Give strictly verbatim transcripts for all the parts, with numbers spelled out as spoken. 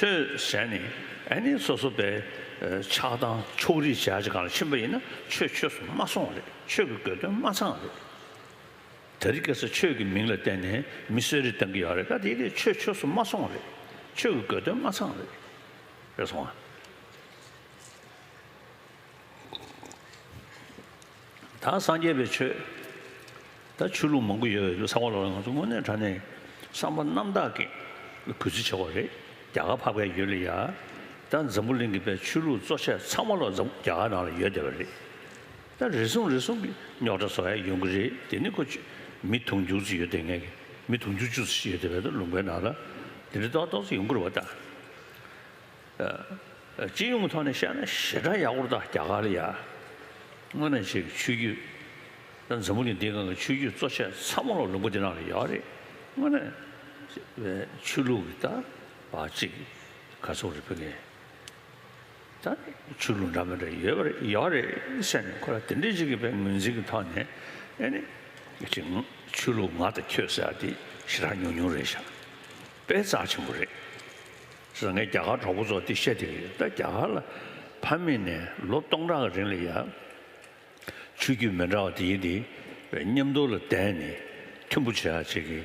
ཆོས་ཟེར་ནས་ཨ་ནི་སོ་སོ་པའི་ཆགས་སྡང་ཕྱོགས་རིས་བྱ་བྱེད་གང་ལ་ཕྱིན་པ་ཡིན་ན་ཆོས་ཆོས་སུ་མ་སོང་རེད། ཆོས་ཀྱི་དགོས་དོན་མ་ཚང་རེད། དེ་རིང་ཁ་སང་ཆོས་ཀྱི་མིང་ལ་བརྟེན་ནས་མི་གསོད་རེས་བཏང་གི་ཡོད་རེད། ད་དེ་གི་ཆོས་ཆོས་སུ་མ་སོང་རེད། ཆོས་ཀྱི་དགོས་དོན་མ་ཚང་རེད། རེད་སོང་ཨ། ད་སངས་རྒྱས་པའི་ཆོས། ད་ཆོས་ལུགས་མང་པོ་ཡོད་པའི་ཚང་མ་ལོག་ལ་ང་ཚོ་དངོས་གནས་དྲང་གནས་བསམ་པ་རྣམ་དག་གིས་གུས་བརྩི་བྱེད་དགོས་རེད། རྒྱ་གར་འཕགས་པའི་ཡུལ་ལ་ཡ། ད་འཛམ་བུ་གླིང་གི་པའི་ཆོས་ལུགས་གཙོ་ཆེ་ཚང་མ་ལོག་འཛམ་རྒྱ་གར་ནང་ལ་ཡོད་བསྡད་པ་རེད། ད་རེ་ཟུང་རེ་ཟུང་གིས་རྙོག་དྲ་བཟོ་ཡ་ཡོང་གི་རེད། དེ་ནི་ཁོ་ཆོས་མི་དུང་ཕྱུར་ཙམ་ཡོད་བསྡད་མཁན་གྱི་མི་དུང་ཕྱུར་བཅུ་ཙམ་ཞིག་ཡོད་བསྡད་པའི་ད་ལུང་པའི་ནང་ལ་དེ་འདྲ་ཏོག་ཏོག་ཙམ་ཡོང་གི་རེད་པ་ད། སྤྱི་ཡོངས་ཐོག་ནས་བཤད་ན་ཞེ་དྲག་ཡག་པོ་རེད་ད། རྒྱ་གར་ལ་ཡ། དངོས་གནས་ཅིག་ཆོས་བརྒྱུད། ད་འཛམ་བུ་གླིང་འདིའི་སྒང་གི་ཆོས་བརྒྱུད་གཙོ་ཆེ་ཚང་མ་ལོག་ལུང་པ་འདི་ནང་ལ་ཡོད་རེད། དངོས་གནས་ཆོས་ལུགས་ཀྱི་ད་བ་ཅིག་ག་ཚོད་རེད་བོད་སྐད། ད་ཆོས་ལུགས་འདྲ་མི་འདྲ་ཡོད་པ་རེད། ཡོད་རེད་ཟེར་ནས་ཁོ་ལ་དེ་འདྲའི་ཅིག་གི་པའི་ངོས་འཛིན་གྱི་ཐོག་ནས་ཨེ་ནི་ཅིག་ཆོས་ལུགས་ང་དང་ཁྱོད་ཟེར་ཡ་དེ་ཞེ་དྲག་ཉུང་ཉུང་རེད་ཤག་དཔེ་རྩ་ཆེན་པོ་རེད། སོ་ངས་རྒྱ་གར་གྲོགས་པོ་ཚོ་དེ་བཤད་དེ་ཡོད། ད་རྒྱ་གར་ལ་ཕ་མེས་ནས་ལོ་སྟོང་ཕྲག་གི་རིང་ལ་ཡ། ཆོས་བརྒྱུད་མི་འདྲ་བ་དེ་ཡིན་དེ་མཉམ་དུ་ལ་བསྡད་ནས་མཐུན་པོ་བྱེད་ཡ་ཅིག་གི་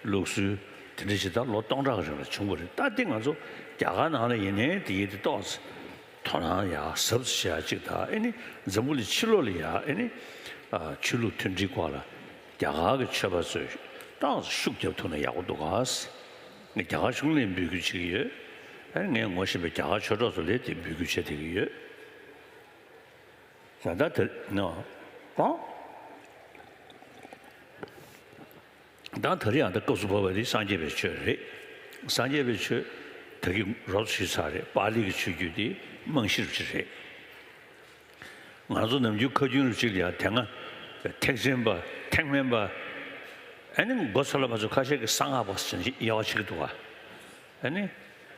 ལུགས་སྲོལ་དེ་འདྲ་ཞིག་ད་ལོ་སྟོང་ཕྲག་གི་རིང་ལ་བྱུང་བ་རེད། ད་དེ་ང་ཚོ་རྒྱ་གར་ནང་ལ་ཡིན་ནའི་དེ་ཡིན་དེ་ཏོག་ཙམ་དོ་སྣང་ཡ་ཟབ་ཙམ་བྱེད་ཡ་ཅིག་ད་ཨེ་ནི་འཛམ་བུ་གླིང་ཕྱི་ལོགས་ལ་ཡ་ཨེ་ནི་ཆོས་ལུགས་མཐུན་སྒྲིལ་སྐོར་ལ་རྒྱ་གར་གི་ཆོས་པ་ཚོས་ཏོག་ཙམ་ཤུགས་རྒྱབ་ཐུབ་ན་ཡག་པོ་འདུག་ག་ངས་རྒྱ་གར་གཞུང་ལ་འབོད་སྐུལ་བྱེད་ཀྱི་ཡོད། ཨ་ནི་ངས་ངོ་ཤེས་པའི་རྒྱ་གར་ཆོས་གྲོགས་ཚོ་ལ་དེ་འབོད་སྐུལ་བྱེད་བསྡད་ཀྱི་ཡོད། ད་ལྟ་དེ་ནོ། ཨོ། ད་དེ་རིང་ཡང་ད་སྐབས་སུ་བབས་པ་དེ་སངས་རྒྱས་པའི་ཆོས་རེད། སངས་རྒྱས་པའི་ཆོས་ད་གིན་རོབ་ཞུས་ཚར་རེད། པཱ་ལི་གི་ཆོས་བརྒྱུད་དེ་རྨང་གཞི་རུ་ཅིག་རེད། ང་ཚོ་ནམ་རྒྱུན་ཁ་རྒྱུན་རུ་ཅིག་ལ་ཡང་དེ་སྔ་ཐེག་ཆེན་པ་ཐེག་དམན་པ། ཨ་ནི་མགོ་ཚོད་ལ་མ་ཚོད་ཁ་ཤས་ཀྱིས་གསང་སྔགས་པ་ཟེར་ནས་དབྱེ་བ་ཕྱེ་གི་འདུག་ག་ཨ་ནི་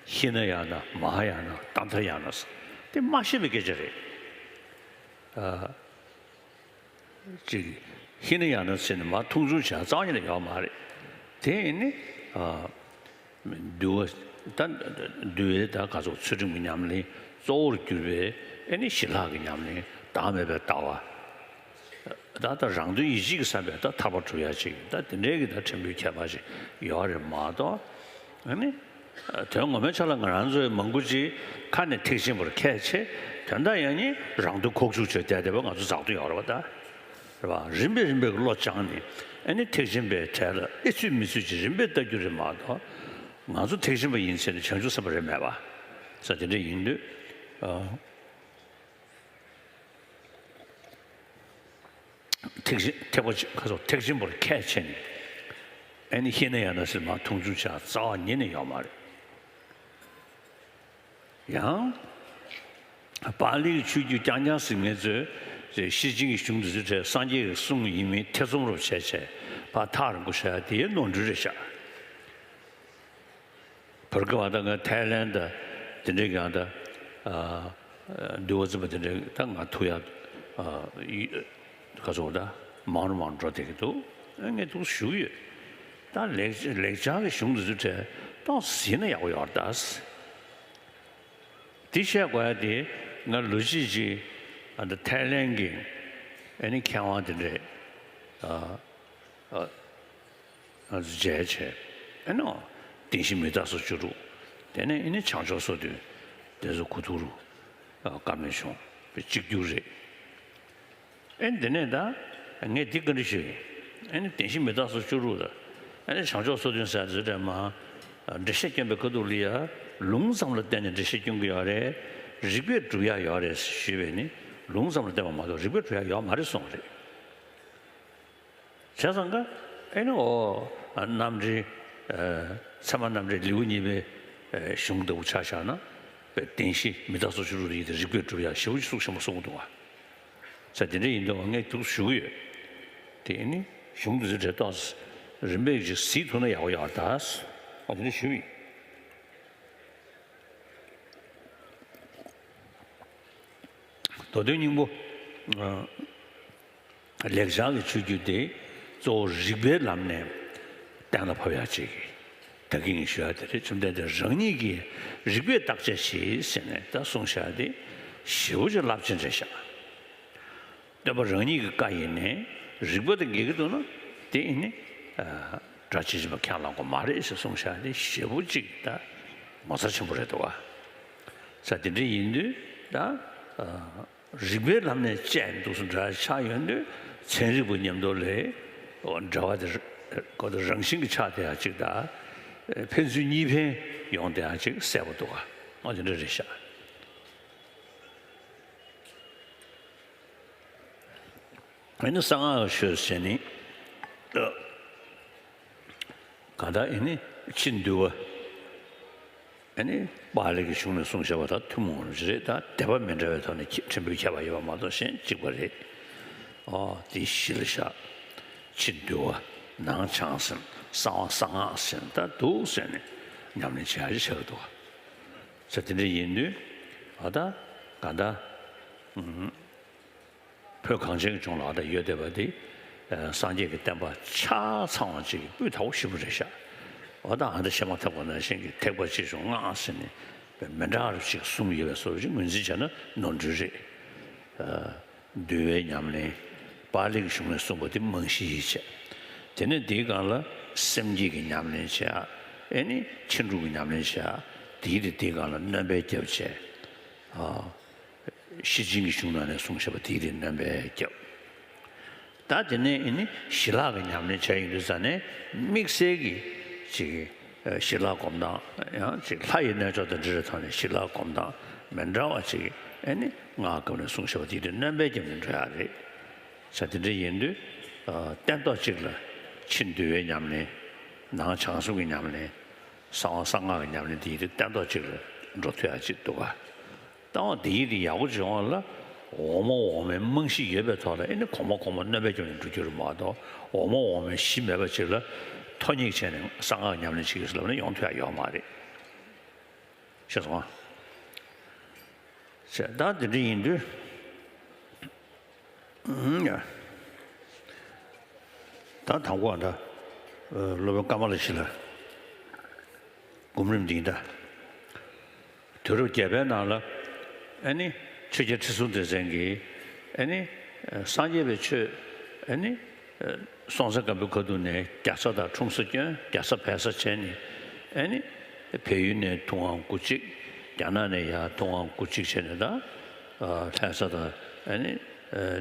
ཧི་ན་ཡ་ན་མ་ཧཱ་ཡ་ན་ཏཱན་ཏྲ་ཡ་ན་ཟེར་དེ་མ་ཤེས་པའི་སྐད་ཆ་རེད། ཨ། ཅིག་ཧི་ན་ཡ་ན་ཟེར་ནས་མར་མཐོང་ཆུང་བྱས་རྩ་བ་ཉིད་ནས་ཡོད་མ་རེད། དེ་ཡིན་ནི། ཨ། འདུལ་བ། ད་འདུལ་བའི་ད་ག་ཚོད་ཚུལ་ཁྲིམས་ཀྱི་ཉམས་ལེན་གཙོ་བོར་གྱུར་པའི་ཨེ་ནི་ཞི་ལྷག་གི་ཉམས་ལེན་བདག་མེད་པའི་ལྟ་བ། ད་ལྟ་རང་དོན་ཡིད་བྱེད་ཀྱི་བསམ་པས་ད་ཐར་པ་སྒྲུབ་ཡ་ཅིག་ད་དེ་འདྲའི་གི་ད་ཕྲན་བུའི་ཁྱད་པར་ཅིག་ཡོད་རེད་མ་གཏོགས། ཨ་ནི། དོན་ངོ་མའི་ཆ་ལ་ང་རང་ཚོའི་མང་པོ་ཅིག་ཁ་ནས་ཐེག་ཆེན་པར་ཁས་འཆེ། དོན་དག་ཡང་ནི་རང་དོན་ཁོག་བཅུག་བྱས་བསྡད་བསྡད་པ་ང་ཚོ་འཛག་སྟོན་ཡོད་རེད་པ་ད། རེད་པ། རིམ་པས་རིམ་པས་བློ་སྦྱངས་ནས་ཨ་ནི་ཐེག་ཆེན་པའི་གྲས་ལ་ཨེ་ཚུད་མི་ཚུད་ཅིག་རིམ་པས་ལྟ་རྒྱུ་རེད་མ་གཏོགས། ང་ཚོ་ཐེག་ཆེན་པ་ཡིན་ཟེར་ནས་བྱང་ཆུབ་སེམས་དཔའ་རེད་མེད་པ། ས་དེ་འདྲ་ཡིན་དུས། ཨ། ཐེག་ཆེན་ཐེག་པ་ཆེ་ཁ་སོགས་ཐེག་ཆེན་པར་ཁས་འཆེ་ནས་ཨ་ནི་ཧི་ན་ཡ་ན་ཟེར་མར་མཐོང་ཆུང་བྱས་རྩ་བ་ཉིད་ནས་ཡོད་མ་རེད། ཡང་། པཱ་ལིའི་ཆོས་བརྒྱུད་རྐྱང་རྐྱང་ཟེར་མཁན་ཚོས་ཤེར་ཕྱིན་གྱི་གཞུང་འདི་ཚོའི་གྲས་སངས་རྒྱས་ཀྱི་གསུང་ཡིན་མིན་ཐེ་ཚོམ་རོབ་བྱས་བྱས་ཕར་ཐག་རིང་པོ་བཞག་ཡ་དེའི་ནོར་འཁྲུལ་རེད་ཤག་བར་སྐབས་ད་ང་ཐའི་ལན་ད་དེ་འདྲའི་གང་ད་འདུལ་བ་རྩིས་པ་དེ་འདྲའི་ད་ང་ཐུག་ཡ་ག་ཚོད་ད་མང་རུ་མང་རུ་འགྲོ་བསྡད་ཀྱི་འདུག་ངས་འདུག་ཞུ་གི་ཡོད། ད་ལེགས་ལེགས་སྦྱར་གྱི་གཞུང་འདི་ཚོའི་གྲས་ཏོག་ཙམ་གཟིགས་ན་ཡག་པོ་ཡོད་རེད་ད། དེ་བཤད་དགོས་ཡ་དེ་ང་ལོ་གཅིག་ཅིག་ཨ་ད་ཐའི་ལན་གྱི་ཨ་ནི་མཁས་དབང་དེ་འདྲས་ཨ་ཨ་ཨ་མཇལ་བྱས་ཨ་ནི་བདེན་བཞི་མི་རྟག་སོགས་བཅུ་དྲུག་དེ་ནས་ཨ་ནི་བྱང་ཕྱོགས་སོ་བདུན་དེ་ཚོ་གུ་ཐུག་རུ་ཨ་བཀའ་མོལ་བྱུང་བའི་གཅིག་གྱུར་རེད། ཨེ་འདི་ནས་ད་ངས་འདི་བཀའ་འདྲི་ཞུས། ཨེ་ནི་བདེན་བཞི་མི་རྟག་སོགས་བཅུ་དྲུག་དང་། ཨེ་ནི་བྱང་ཕྱོགས་སོ་བདུན་ཟེར་ཡ་དེ་ཚོ་དྲན་མ། འགྲེལ་བཤད་སྐྱོན་པའི་ཁ་ཐུག་ལ་ཡ། ལུང་ཙམ་ལ་བརྟེན་ནས་འགྲེལ་བཤད་སྐྱོན་གྱི་ཡོད་རེད། རིགས་པས་སྒྲུབ་ཡ་ཡོད་རེད་ཞུས་པས་ནི་ལུང་ཙམ་ལ་བརྟེན་པ་མ་གཏོགས་རིགས་པས་སྒྲུབ་ཡ་ཡོད་མ་རེད་གསུངས་པ་རེད། བྱས་ཙང་ཀ་ཨེ་ནི་འོ། རྣམ་འགྲེལ། ཚད་མ་རྣམ་འགྲེལ་ལེའུ་གཉིས་པའི་གཞུང་ལྟ་བུ་ཆ་བཞག་ན། བདེན་བཞི་མི་རྟག་སོགས་བཅུ་དྲུག་ཡིན་ཏེ་རིགས་པས་སྒྲུབ་ཡ་ཞེ་པོ་ཅིག་གསུངས་ཤིང་གསུངས་འདུག་བ། ས་དེ་འདྲ་ཡིན་དུས་ངས་འདུག་ཞུ་གི་ཡོད། དེ་ནི་གཞུང་འདི་ཚོ་འགྲེལ་ཏོག་རིམ་པས་ཅིག་གཟིགས་ཐུབ་ན་ཡག་པོ་ཡོད་ད། ཨ་དེ་འདྲ་ཞུ་ཡིན། མདོ་དོན་སྙིང་པོ། ལེགས་སྦྱར་གྱི་ཆོས་བརྒྱུད་དེ་གཙོ་བོ་རིགས་པའི་ལམ་ནས་གཏན་ལ་ཕབ་ཡག་ཅིག་ད་གིན་ཞུ་ཡ་དེ་རེད། བཅོམ་ལྡན་འདས་རང་ཉིད་ཀྱིས་རིགས་པས་བརྟག་དཔྱད་བྱེད་ཟེར་ནས་ད་གསུངས་བཞག་དེ་ཞེ་པོ་ཅིག་རླབས་ཆེན་རེད་ཤག་སྟོན་པ་རང་ཉིད་ཀྱི་བཀའ་ཡིན་ནའི་རིགས་པ་དང་འགལ་གྱི་འདུག་ན་དེ་ཡིན་ནི་སྒྲ་ཇི་བཞིན་པ་ཁས་བླངས་དགོས་མ་རེད་ཟེར་གསུངས་བཞག་དེ་ཞེ་པོ་ཅིག་ད་ངོ་མཚར་ཆེན་པོ་རེད་འདུག་ག་ས་དེ་འདྲ་ཡིན་དུས་ད། རིགས་པའི་ལམ་ནས་དཔྱད་འདུག་སེ་འདྲ་ཆགས་ཡོང་དུས་ཚན་རིག་པ་མཉམ་དུ་ལས་འབྲེལ་བ་དེ་གོ་ད་རང་བཞིན་གྱི་ཆགས་བསྡད་ཡ་གཅིག་དང་། ཕན་ཚུན་གཉིས་ཕན་ཡོང་བསྡད་ཡ་གཅིག་གསལ་པོ་འདུག་ག་འོ་དེ་འདྲ་རེད་ཤག་ཨ་ནི་གསང་སྔགས་ཤོད་ཟེར་ནི། གང་ལྟར་ཨེ་ནི་ཕྱི་འདུལ་བ། ཨེ་ནི་པཱ་ལི་གི་གཞུང་ནས་གསུངས་བཞག་པ་དང་ཐུན་མོང་རེད། ད་སྡེ་པ་མི་འདྲ་བའི་ཐོག་ནས་ཁྱད་ཕྲན་བུའི་ཁྱད་པར་ཡོད་པ་མ་གཏོགས་གཞན་གཅིག་པ་རེད། ཨོ་དེ་གཞི་ལ་བཞག་ཕྱི་འདུལ་བ། ནང་བྱང་སེམས། གསང་བ་གསང་སྔགས་ཟེར་ད་འདུག་ཟེར་ནས་ཉམས་ལེན་བྱེད་ཡ་ཅིག་ཆགས་ཀྱི་འདུག་ག་ས་དེ་འདྲ་ཡིན་དུས་ཨ་ད་གང་ལྟར། བོད་གངས་ཅན་གྱི་ལྗོངས་ལ་ད་ཡོད་བསྡད་པ་འདི། སངས་རྒྱས་ཀྱི་བསྟན་པ་ཆ་ཚང་བ་ཅིག་གི་སྤུས་དག་པོ་ཞེ་པོ་རེད་ཤག་འོ་ད་ཨ་མདའ་བཤད་མ་ཐག་པ་ནང་བཞིན་གྱི་ཐེག་པ་ཆེ་ཆུང་སྔགས་ཟེར་ནས་མི་འདྲ་བ་ཅིག་གསུམ་ཡོད་པའི་བཟོ་འདྲ་ཅིག་ངོས་འཛིན་བྱས་ན་ནོར་འཁྲུལ་རེད། འདུལ་བའི་ཉམས་ལེན། པཱ་ལི་གི་གཞུང་ནས་གསུངས་པ་དེ་རྨང་གཞི་ཡིན་བྱས། དེ་ནས་འདིའི་སྒང་ལ་སེམས་བསྐྱེད་ཀྱི་ཉམས་ལེན་བྱས། ཨེ་ནི་ཕྱིན་དྲུག་གི་ཉམས་ལེན་བྱས། དེའི་དེ་འདིའི་སྒང་ལ་སྣོན་པ་བརྒྱབ་བྱས། ཤེར་ཕྱིན་གྱི་གཞུང་ནང་ནས་གསུངས་བཞག་པ་དེའི་རིགས་སྣོན་པ་བརྒྱབ། ད་དེ་ནས་ཨེ་ནི་ཞི་ལྷག་གི་ཉམས་ལེན་བྱས་ཡོང་དུས་ཙ་ནས་དམིགས་བསལ་གྱི་ཅིག་ཞི་ལྷག་སྒོམ་སྟངས་ཡང་ཅིག་ལྷ་ཡི་རྣལ་འབྱོར་དང་འབྲེལ་བའི་ཐོག་ནས་ཞི་ལྷག་སྒོམ་སྟངས་མི་འདྲ་བ་ཅིག་ཨེ་ནི་སྔགས་སྐབས་ནས་གསུངས་བཞག་པ་དེའི་རིགས་སྣོན་པ་བརྒྱབ་ནས་འགྲོ་ཡག་རེད། ས་དེ་འདྲ་ཡིན་དུས་སྟན་ཐོག་གཅིག་ལ་ཕྱི་འདུལ་བའི་ཉམས་ལེན། ནང་བྱང་སེམས་ཀྱི་ཉམས་ལེན། གསང་བ་གསང་སྔགས་ཀྱི་ཉམས་ལེན་དེ་ཡིན་དུས་སྟན་ཐོག་གཅིག་ལ་འགྲོ་ཐུབ་ཡག་ཅིག་འདུག་ག་ལྟ་བ་འདི་ཡིན་དེ་ཡག་པོ་བྱུང་བ་ལ་འོག་མ་འོག་མའི་རྨང་གཞི་ཡོད་པའི་ཐོག་ལ་ཨེ་ནི་གོང་མ་གོང་མ་སྣོན་པ་བརྒྱབ་ནས་འགྲོ་རྒྱུ་རེད་མ་གཏོགས་འོག་མ་འོག་མའི་གཞི་མེད་པ་ཅིག་ལ་ཐོ་ཉིག་བྱས་ནས་གསང་སྔགས་ཉམས་ལེན་བྱེད་ཀྱི་ཟེར་ལབ་ན་ཡོང་ཐུབ་ཡག་ཡོད་མ་རེད། ཤེས་སོང་ཨ། ད་འདི་འདྲ་ཡིན་དུས། ད་དང་པོ་ཨ་ད། སློབ་དཔོན་ཀ་མ་ལ་ཤཱི་ལ། སྒོམ་རིམ་འདི་ཡིན་ད། དུས་རབས་བརྒྱད་པའི་ནང་ལ། ཨ་ནི། ཆོས་རྒྱལ་ཁྲི་སྲོང་ལྡེ་བཙན་གྱིས། ཨ་ནི། སངས་རྒྱས་པའི་ཆོས། ཨ་ནི། སྲོང་བཙན་སྒམ་པོའི་ཁ་ཐུག་ནས་རྒྱ་བཟའ་དང་འཁྲུངས་ས་བསྐྱོན། རྒྱ་བཟའ་བལ་བཟའ་བྱས་ནས། ཨ་ནི། བལ་ཡུལ་ནས་ཐུབ་དབང་སྐུ་གཅིག་རྒྱ་ནག་ནས་ཡར་ཐུབ་དབང་སྐུ་གཅིག་བྱས་ནས་ད། ལྷ་ས་དང་ཨ་ནི།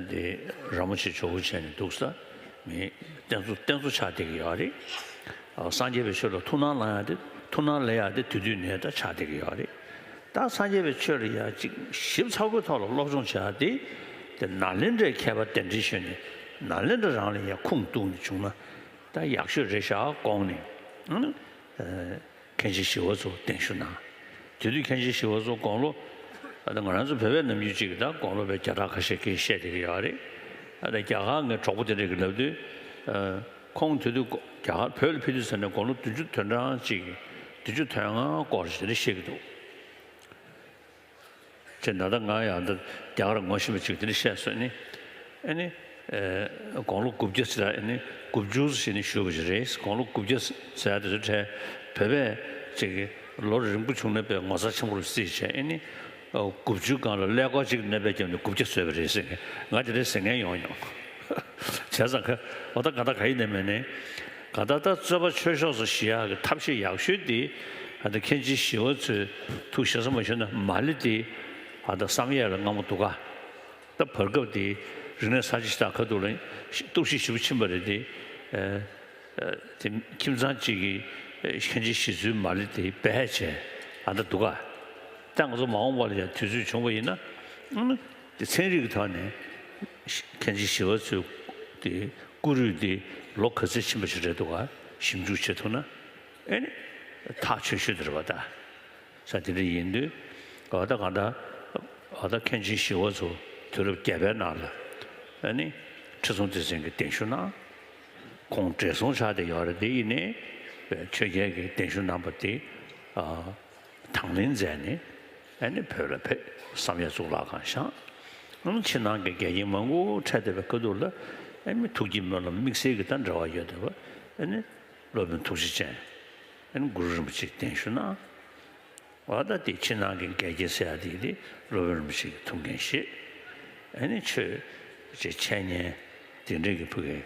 འདི་ར་མོ་ཆེ་ཇོ་བོ་བྱས་ནས་འདུག་ས། མི་བསྟེན་གཙོ་བསྟེན་གཙོ་ཆགས་བསྡད་ཀྱི་ཡོད་རེད། སངས་རྒྱས་པའི་ཆོས་ལ་ཐུགས་སྣང་ལངས་ཡག་དེ་ཐུགས་སྣང་ལེན་ཡག་དེ་དུས་དུས་ནས་ད་ཆགས་བསྡད་ཀྱི་ཡོད་རེད། ད་སངས་རྒྱས་པའི་ཆོས་ལ་ཡ་གཅིག་ཞིབ་ཚགས་པོའི་ཐོག་ལ་སློབ་སྦྱོང་བྱེད་ཡག་དེ། དེ་ནཱ་ལེནྡྲའི་མཁས་པ་གདན་འདྲེན་ཞུས་ནས་ནཱ་ལེནྡྲ་རང་ལ་ཡ་ཁུངས་གཏུགས་ནས་བྱུང་ན་ད་ཡག་ཤོས་རེད་ཤག་དགོངས་ནས། མཁན་ཆེན་ཞི་བ་འཚོ་གདན་ཞུ་གནང་། དེ་དུས་མཁན་ཆེན་ཞི་བ་འཚོ་དགུང་ལོ། ད་ང་རང་ཚོ་བོད་པའི་ནམ་རྒྱུན་གཅིག་གི་ད་དགུང་ལོ་བའི་བརྒྱ་ཕྲག་ཁ་ཤས་ཀྱིས་བཤད་བསྡད་ཀྱི་ཡོད་རེད། ད་རྒྱ་གར་ངའི་གྲོགས་པོ་དེ་འདྲས་ཀྱིས་ལབ་དུས། ཁོང་དེ་དུས་རྒྱ་གར་བོད་ལ་ཕེབས་དུས་ཙམ་ནས་དགུང་ལོ་བདུན་ཅུ་དོན་གྲངས་གཅིག་གི་བདུན་ཅུ་དོན་ལྔ་སྐོར་ཞིག་དེ་འདྲ་བཤད་ཀྱི་འདུག་ཅེས་ད་ལྟ་ང་ཡང་འདི་རྒྱ་གར་ངོ་ཤེས་པ་ཅིག་དེ་འདྲ་བཤད་སོང་ནི། ཨ་ནི། དགུང་ལོ་དགུ་བརྒྱ་ཟེར་ཨ་ནི་དགུ་བཅུ་ཟེར་ནི་ཞུ་བ་ཞིག་རེད། དགུང་ལོ་དགུ་བརྒྱ་ཟེར་ཡ་དེ་ཚོ་གྲས་བོད་པས་ཅིག་གི་ལོ་རིང་པོ་བྱུང་ན་པའི་ངོ་མཚར་ཆེན་པོ་རུ་བརྩིས་བྱས་ཨ་ནི། དགུ་བཅུ་སྒང་ལ་ཀླད་ཀོར་གཅིག་སྣོན་པ་བརྒྱབ་ནས་དགུ་བརྒྱ་བཟོས་པ་རེད་ཟེར་མཁན་ང་དེ་འདྲའི་ཟེར་མཁན་ཡོང་མྱོང་། བྱས་ཙང་ཁ་འོ་ད་ག་ད་ག་ཡིན་ནའི་མིན་ནའི། ག་ད་ད་རྩོད་པ་ཆོས་ཕྱོགས་སུ་ཞི་ཡག་གི་ཐབས་ཤེས་ཡག་ཤོས་དེ། ཨ་ད་མཁན་ཆེན་ཞི་བ་འཚོའི་ཐུགས་ཞེ་ས་མ་ཞུ་ན་མ་ལེ་དེ། ཨ་ད་བསམ་ཡས་ལ་སྔ་མོ་འདུག་ག་ད་བར་སྐབས་དེ་རིག་གནས་གསར་བརྗེ་ཞེ་དྲག་ཁ་ཐུག་ལ་གཏོར་བཤིག་ཞེ་པོ་ཕྱིན་པ་རེད་དེ། ཨ་དེ་ཁྱིམ་ཚང་གཅིག་གིས་མཁན་ཆེན་ཞི་འཚོའི་མ་ལེ་དེ་སྦས་བྱས་ཨ་ད་འདུག་ག་ད་ང་ཚོ་མ་འོངས་པ་ལ་ཡང་དུས་ཚོད་བྱུང་བ་ཡིན་ན། དེ་ཚན་རིག་གི་ཐོག་ནས་མཁན་ཆེན་ཞི་བ་འཚོའི་དེ་སྐུ་རུས་དེ་ལོ་ག་ཚོད་ཕྱིན་པ་ཞིག་རེད་འདུག་ག་ཞིབ་འཇུག་བྱེད་ཐུབ་ན་ཨེ་ནི་ཐག་ཆོད་ཤོས་དེ་རེད་པ་ད། ས་དེ་འདྲ་ཡིན་དུས་འོ་ད་གང་ལྟར་འོ་ད་མཁན་ཆེན་ཞི་བ་འཚོ་དུས་རབས་བརྒྱད་པའི་ནང་ལ་ཨེ་ནི་ཁྲི་སྲོང་ལྡེ་བཙན་གྱིས་གདན་ཞུ་གནང་། ཁོང་བགྲེས་སོང་ཆགས་བསྡད་ཡོད་རེད། དེ་ཡིན་ནའི་ཆོས་རྒྱལ་གྱིས་གདན་ཞུ་གནང་པ་དེ། དང་ལེན་མཛད་ནས་ཨ་ནི་བོད་ལ་ཕེབས། བསམ་ཡས་གཙུག་ལག་ཁང་བཞེངས། ཨ་ནི་ཕྱི་ནང་གི་རྒྱལ་ཁྱིམ་མང་པོ་འཕྲད་བསྡད་པའི་ཁ་ཐུག་ལ་ཨ་ནི་ཐུགས་བསྐྱེད་སྨོན་ལམ་དམིགས་བསལ་གྱི་དང་འབྲེལ་བ་ཡོད་བསྡད་པ་ཨ་ནི་སློབ་དཔོན་ཐུགས་རྗེ་ཅན། ཨ་ནི་གུ་རུ་རིན་པོ་ཆེས་གདན་ཞུ་གནང་། འོ་ད་དེ་ཕྱི་ནང་གི་འགལ་རྐྱེན་སེལ་ཡ་དེ་དེ་སློབ་དཔོན་རིན་པོ་ཆེ་གི་ཐུགས་འགན་བཞེས། ཨ་ནི་ཆོས་ཀྱི་འཆད་ཉན་དེ་འདྲའི་གི་ཕ་གི་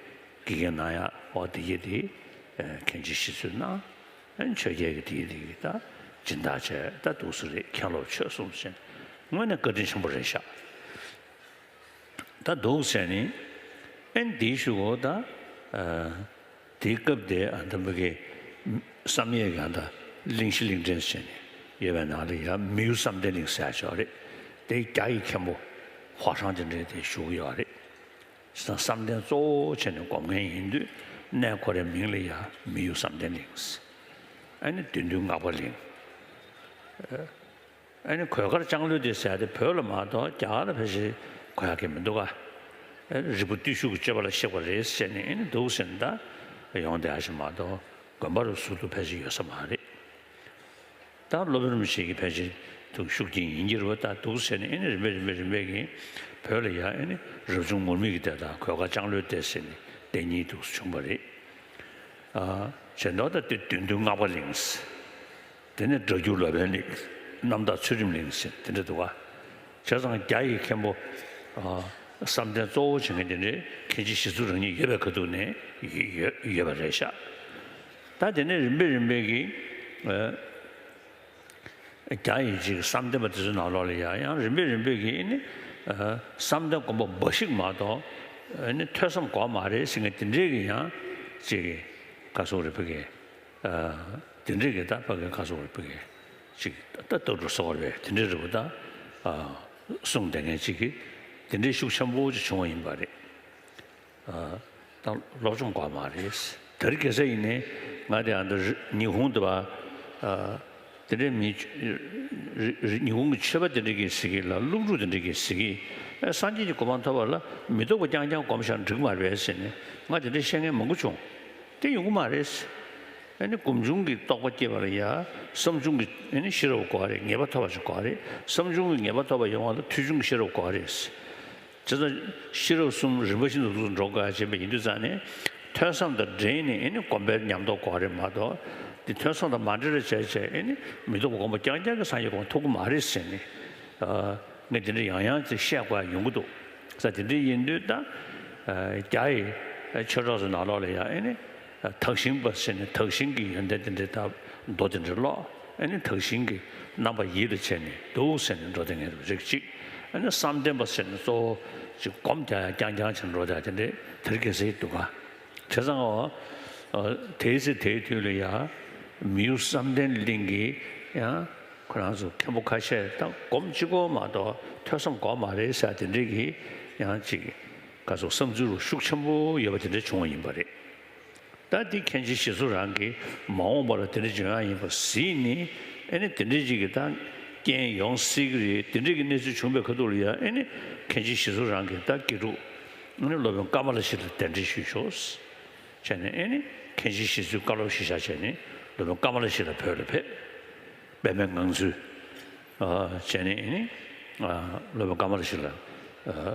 དགེ་རྒན་གནང་ཡ། འོ་དེ་གི་དེ་མཁན་ཆེན་ཞིག་གསོས་གནང་། ཨ་ནི་ཆོས་རྒྱལ་གྱི་དེ་གི་དེ་གི་ད་སྦྱིན་བདག་བྱས། ད་འདུག་སེ་རེད། མཁན་སློབ་ཆོས་གསུམ་བྱས། དངོས་གནས་བཀའ་དྲིན་ཆེན་པོ་རེད་ཤག་ད་འདུག་ཟེར་ནས། ཨེ་འདིའི་གཞུག་གུ་ད། ཨ། དེའི་སྐབས་དེ་ཨ་འདམ་པ་གི་བསམ་ཡས་ཀྱི་ཨ་ད་གླིང་བཞི་གླིང་ཕྲན་ཟེར་ནས་ཡོད་པའི་ནང་ལ་ཡ་མི་ཡུལ་བསམ་གཏན་གླིང་ཟེར་ཡ་ཅིག་ཡོད་རེད། དེ་རྒྱ་ཡི་མཁན་པོ་ཧྭ་ཧྲན་དེ་འདྲས་དེ་བཞུགས་ཡོད་རེད། བྱས་ཙང་བསམ་གཏན་གཙོ་བོ་བྱས་ནས་སྒོམ་མཁན་ཡིན་དུས། གནས་ཁོ་རའི་མིང་ལ་ཡ་མི་ཡུལ་བསམ་གཏན་གླིང་ཟེར། ཨ་ནི་བདུད་འདུལ་སྔགས་པ་གླིང་། ཨ་ནི་གོས་དཀར་ལྕང་ལོ་དེ་ཟེར་ཡ་དེ་བོད་ལ་མ་གཏོགས་རྒྱ་གར་ལ་ཕལ་ཆེར་གོ་ཡ་གི་མི་འདུག་ག་ཨ་ནི་རིལ་བུ་བརྟུལ་ཞུགས་ཀྱི་སྤྱོད་པ་ལ་གཤེགས་པ་རེད་ཟེར་ནས། ཨ་ནི་འདུག་ཟེར་ནས་ད་ཡོང་བསྡད་ཡ་ཞིག་མ་གཏོགས་དགོན་པ་རུ་ཟུར་དུ་ཕལ་ཆེར་ཡོད་ས་མ་རེད། ད་སློབ་དཔོན་རིན་པོ་ཆེ་གིས་ཕལ་ཆེར་དུ་ཤུགས་རྐྱེན་ཡིན་གྱི་རེད་པ། ད་འདུག་ཟེར་ནས། ཨ་ནི་རིམ་པས་རིམ་པས་རིམ་པས་ཀྱིས་བོད་ལ་ཡ་ཨ་ནི་རབ་བྱུང་ངུར་སྨྲིག་གི་སྡེ་དང་གོས་དཀར་ལྕང་ལོའི་སྡེ་ཟེར་ནས་སྡེ་གཉིས་འདུག་སེ་བྱུང་བ་རེད། ཨ། བྱས་མདོར་ད་དེ་བདུད་འདུལ་སྔགས་པ་གླིང་ཟེར། དེ་ནས་སྒྲ་སྒྱུར་ལབ་པའི་གླིང་། རྣམ་དག་ཚུལ་ཁྲིམས་གླིང་ཟེར་དེ་འདྲ་འདུག་ག་བྱས་ཙང་རྒྱ་ཡི་མཁན་པོ། ཨ། བསམ་གཏན་གཙོ་བོ་བྱེད་མཁན་དེ་འདྲའི་མཁན་ཆེན་ཞི་འཚོ་རང་ཉིད་ཡོད་པའི་ཁ་ཐུག་ནས་ཡོད་ཡོད་པ་རེད་ཤག་ད་དེ་ནས་རིམ་པས་རིམ་པས་ཀྱིས། ཨ། རྒྱ་ཡི་ཅིག་བསམ་གཏན་པ་དེ་ཚོའི་ནང་ལོགས་ལ་ཡང་ཡང་རིམ་པས་རིམ་པས་ཀྱིས་ནི། ཨ། བསམ་གཏན་སྒོམ་པ་འབའ་ཞིག་མ་གཏོགས། ཨ་ནི་ཐོས་བསམ་དགོས་མ་རེད་ཟེར་མཁན་དེ་འདྲས་ཀྱི་ཡང་ཅིག་ག་སོགས་རེད་ཕ་གི། ཨ། དེ་འདྲས་ཀྱི་ད་ཕ་གི་ག་སོགས་རེད་ཕ་གི། ཅིག་ད་ལྟ་གྲུབ་སོགས་རེད། དེ་འདྲས་རེད་པ། ད། ཨ། གསུངས་བསྡད་མཁན་ཅིག་གིས་དེ་འདྲས་ཤུགས་ཆེན་པོ་ཅིག་བྱུང་བ་ཡིན་པ་རེད། ཨ། ད་སློབ་སྦྱོང་དགོས་མ་རེད། དེ་རིང་ཁ་སང་ཡིན་ནའི་ང་དེ་ཨ་ད་རི་ཉི་ཧོང་དུ་བ། ཨ། དེ་འདྲའི་མི་རི་རི་ཉི་ཧོང་གི་ཆོས་པ་དེ་འདྲ་གིས་ཟེར་གི་ལ། སློབ་ཕྲུག་དེ་འདྲ་གིས་ཟེར་གི། ཨ། སངས་རྒྱས་ཀྱི་གོ་འཕང་ཐོབ་པ་ལ་མི་རྟོག་པ་རྐྱང་རྐྱང་སྒོམ་བཞག་འགྲིག་མ་རེད་ཟེར་ནས་ང་དེ་འདྲ་བཤད་མཁན་མང་པོ་བྱུང་། དེ་ཡོང་གི་མ་རེད། ཨ་ནི་སྒོམ་བྱུང་གི་རྟོགས་པ་སྐྱེས་པ་ལ་ཡ་བསམ་བྱུང་གི་ཨ་ནི་ཤེས་རབ་དགོས་རེད། ངེས་པ་ཐོབ་པ་ཞིག་དགོས་རེད། བསམ་བྱུང་གི་ངེས་པ་ཐོབ་པ་ཡོང་བ་ལ་ཐོས་བྱུང་གི་ཤེས་རབ་དགོས་རེད། བྱས་ཙང་ཤེས་རབ་གསུམ་རིམ་པ་བཞིན་དུ་འགྲོ་དགོས་ཡ་བྱེད་པ་ཡིན་དུས་ཙང་ནས། ཐོས་བསམ་དང་འབྲེལ་ནས་ཨ་ནི་སྒོམ་པའི་ཉམས་རྟོགས་དགོས་རེད་མ་གཏོགས། འདི་ཐོས་བསམ་དང་མ་འབྲེལ་བ་བྱས་བྱས་ཨ་ནི་མི་རྟོག་པ་སྒོམ་པ་རྐྱང་རྐྱང་གིས་སངས་རྒྱས་གོ་འཕང་ཐོབ་ཀྱི་མ་རེད་ཟེར་ནས། ཨ། ངས་འདི་འདྲ་ཡང་ཡང་ཅིག་བཤད་དགོས་ཡ་ཡོང་གི་འདུག་ས། དེ་འདྲ་ཡིན་དུས་ད། ཨ། རྒྱ་ཡི་ཆོས་གྲོགས་ཚོའི་ནང་ལོགས་ལ་ཡ་ཨ་ནི། དག་ཞིང་པ་ཟེར་ནས་དག་ཞིང་གི་ཡོན་ཏན་དེ་འདྲའི་ད་མདོ་དེ་འདྲ་ཀློག་ཨ་ནི་དག་ཞིང་གི་རྣམ་པ་ཡིད་ལ་བྱས་ནས་འདུག་ཟེར་ནས་འགྲོ་བསྡད་མཁན་རིགས་གཅིག་ཨ་ནི་བསམ་གཏན་པ་ཟེར་ནས་གཙོ་བོ་ཅིག་སྒོམ་རྒྱག་ཡ་རྐྱང་རྐྱང་བྱས་ནས་འགྲོ་བསྡད་དེ་འདྲའི་དེ་རིང་ཁ་སང་འདུག་ག་བྱས་ཙང་འོ། ཨ། དེའི་ཚེ་དེའི་དུས་ལ་ཡ་མི་ཡུལ་བསམ་གཏན་གླིང་གི་ཡང་ཁོ་རང་ཚོ་མཁན་པོ་ཁ་ཤས་ད་སྒོམ་གཅིག་པོ་མ་གཏོགས་ཐོས་བསམ་དགོས་མ་རེད་ཟེར་དེ་འདྲའི་གི་ཡང་ཅིག་ག་ཚོད་བསམ་ཚུལ་རུ་ཤུགས་ཆེན་པོ་ཡོད་པ་དེ་འདྲ་བྱུང་བ་ཡིན་པ་རེད། ད་འདི་མཁན་ཆེན་ཞི་འཚོ་རང་གིས་མ་འོངས་པ་ལ་དེ་འདྲ་འབྱུང་ཡག་ཡིན་པ་གཟིགས་ནས། ཨ་ནི་དེ་འདྲ་ཅིག་གི་ད་རྐྱེན་ཡོང་སྲིད་ཀྱི་རེད། དེ་འདྲ་གི་གནས་ཚུལ་བྱུང་བའི་ཁ་ཐུག་ལ་ཡ་ཨ་ནི་མཁན་ཆེན་ཞི་འཚོ་རང་གིས་ད་དགེ་ཕྲུག་ཨ་ནི་སློབ་དཔོན་ཀ་མ་ལ་ཤཱི་ལ་གདན་འདྲེན་ཞུས་ཤོག་བྱས་ནས། ཨ་ནི་མཁན་ཆེན་ཞི་འཚོས་བཀའ་སློབ་གཞི་བཞག་བྱས་ནས་སློབ་དཔོན་ཀ་མ་ལ་ཤཱི་ལ་བོད་ལ་ཕེབས། པདྨའི་ངང་ཚུལ། ཨ། བྱས་ནས་ཨ་ནི། ཨ། སློབ་དཔོན་ཀ་མ་ལ་ཤཱི་ལ། ཨ།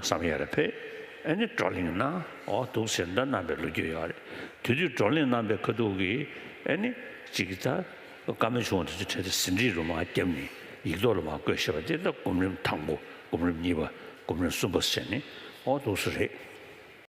བསམ་ཡས་ལ་ཕེབས། ཨ་ནི་བགྲོ་གླེང་གནང་། འོ་འདུག་ཟེར་ད་གནང་བའི་ལོ་རྒྱུས་ཡོད་རེད། དེ་དུས་བགྲོ་གླེང་གནང་བའི་ཁ་ཐུག་གི་ཨ་ནི་ཅིག་ད་བཀའ་མོལ་བྱུང་བ་དེ་ཚོ་གྲས་དེ་ཟིན་བྲིས་རུ་མར་བརྒྱབ་ནས་ཡིག་ཐོག་ལ་མར་བཀོད་བཞག་པ་དེ་ད་སྒོམ་རིམ་དང་པོ། སྒོམ་རིམ་གཉིས་པ། སྒོམ་རིམ་གསུམ་པ་ཟེར་ནས། འོ་འདུག་སེ་རེད།